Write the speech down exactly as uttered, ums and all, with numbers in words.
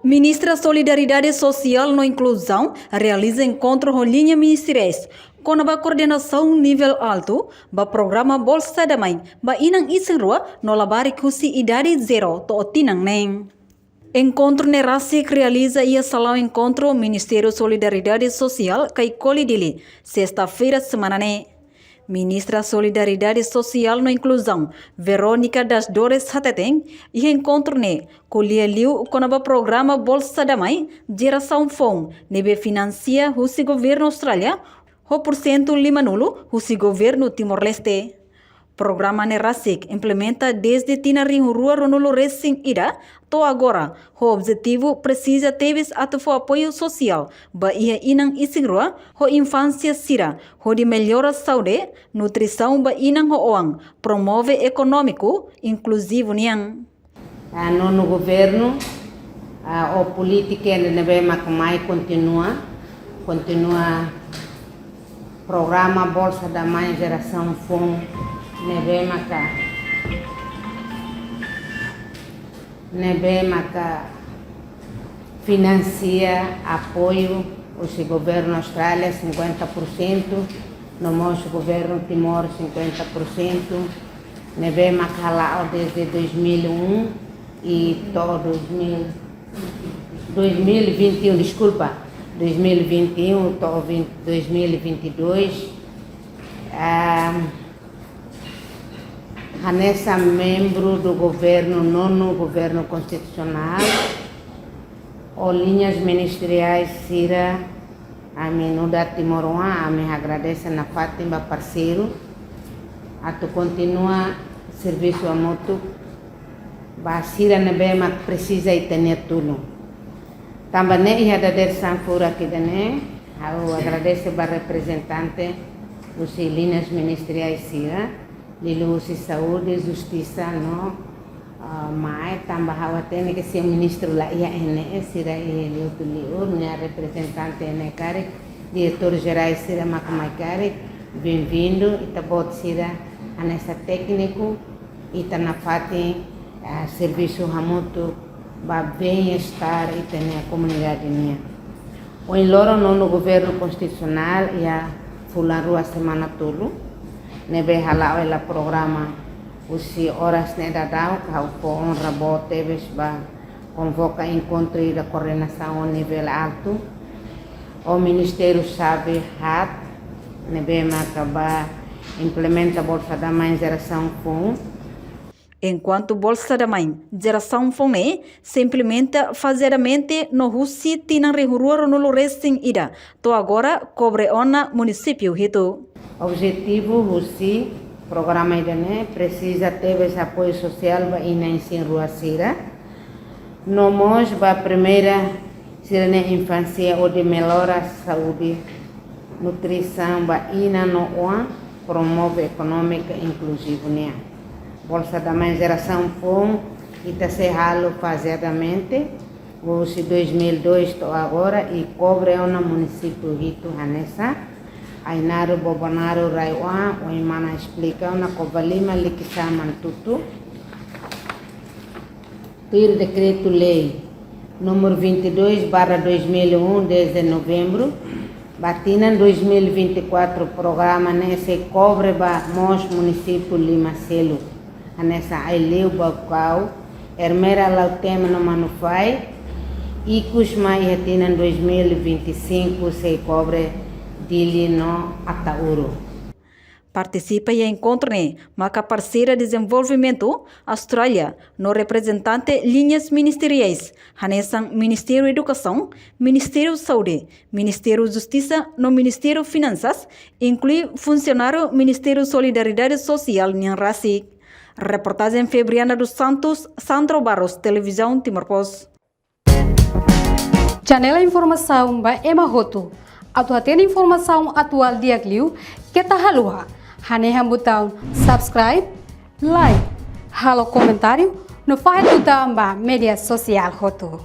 Ministra Solidariedade Sosiál no Inkluzaun realiza enkontru ho liña ministeriais kona-ba koordenasaun nivel altu ba programa Bolsa da Mãe ba inan isin-rua no labarik husi idade zero to'o tinan neen. Enkontru ne'e rasik realiza iha salaun enkontru Ministériu Solidariedade Sosiál Caicoli, Dili, sesta-feira semana ne'e. Ministra Solidariedade Sosiál no Inkluzaun, Verónica das Dores hateten, iha enkontru ne'e ko'alia liu kona-ba programa Bolsa da Mãe jerasaun foun ne'ebé finansia husi governu Austrália ho porsentu limanulu husi governu Timor-Leste. Programa ne'e rasik implementa dezde tinan rihun rua ruanulu resin ida to'o agora, ho objetivu presiza tebes atu fó apoiu sosiál ba iha inan isin-rua ho infánsia sira, hodi mellora saúde, nutrisaun ba inan ho oan, promove ekonómiku inkluzivu nian. Ah, nonu governu, ah, ho polítika ne'ebé maka mai kontinua, kontinua programa Bolsa da Mãe jerasaun foun ne'ebé maka, ne'ebé maka finansia apoiu husi governu Austrália cinquenta por cento, no mós governu Timor cinquenta por cento, ne'ebé maka hala'o dezde dois mil e um e to'o dois mil, dois mil e vinte e um, deskulpa, dois mil e vinte e um to'o vinte, dois mil e vinte e dois. Ah, hanesan membru do governu, nonu governu konstitusionál, ho liñas ministeriais sira, ami nu'udar timoroan, ami agradese nafatin ba parseiru, atu kontinua servisu hamutuk ba sira ne'ebé mak presiza ita-nia tulun. Tanba ne'e iha dadeer-saan furak ida-ne'e, ha'u agradese ba reprezentante husi liñas ministeriais sira, liuliu husi saúde, justisa no, ah, MAE, tanba ha'u hatene katak ministru la iha iha ne'e, sira iha liu tu liur, nia reprezentante iha ne'e karik, diretór jerais sira maka mai karik, benvindu, ita-boot sira hanesan tékniku, ita nafatin, ah, servisu hamutuk ba bem-estar ita-nia komunidade nian. Ohin loron nonu governu konstitusionál iha fulan rua semana tolu, ne'ebé hala'o hela programa husi oras ne'e daudaun, ha'u fó onra boot tebes ba konvoka enkontru ida koordenasaun nivel altu ho ministériu xave haat, ne'ebé maka ba implementa Bolsa da Mãe jerasaun foun. Enkuantu Bolsa da Mãe jerasaun foun ne'e sei implementa fazeadamente no husi tinan rihun rua ruanulu resin ida to'o agora kobre ona munisípiu hitu. Objetivu husi programa ida-ne'e presiza tebes apoiu sosiál ba inan isin-rua sira, no mós ba primeira sira-nia infánsia hodi mellora saúde, nutrisaun ba inan no oan, promove ekonómika inkluzivu nian. Bolsa da Mãe jerasaun foun ita sei halo fazeadamente, husi dois mil e dois to'o agora, i kobre ona munisípiu hitu hanesan Ainaro, Bobonaro, Rai-Oan, ohin mana esplika ona, Covalima, Likisá, Manatuto. Tuir Dekretu-Lei númeru vinte e dois barra dois mil e um, dez de novembro, ba tinan dois mil e vinte e quatro, programa ne'e sei kobre ba mós munisípiu lima seluk, hanesan Aileu, Baucau, Ermera, Lautém no Manufai, ikus mai iha tinan dois mil e vinte e cinco sei kobre Dili no Ataúro. Partisipa iha enkontru ne'e maka parseira dezenvolvimentu Austrália no reprezentante liñas ministeriais, hanesan Ministériu Edukasaun, Ministériu Saúde, Ministériu Justisa no Ministériu Finansas, inklui funsionáriu Ministériu Solidariedade Sosiál nian rasik. Reportajen Febriana dos Santos, Sandro Barros, Televizaun Timor Post. Janela informasaun ba ema hotu. Atu hatene informasaun atuál di'ak liu, keta haluha hanehan butaun subscribe, like, halo komentáriu, no fahe tutan ba média sosiál hotu.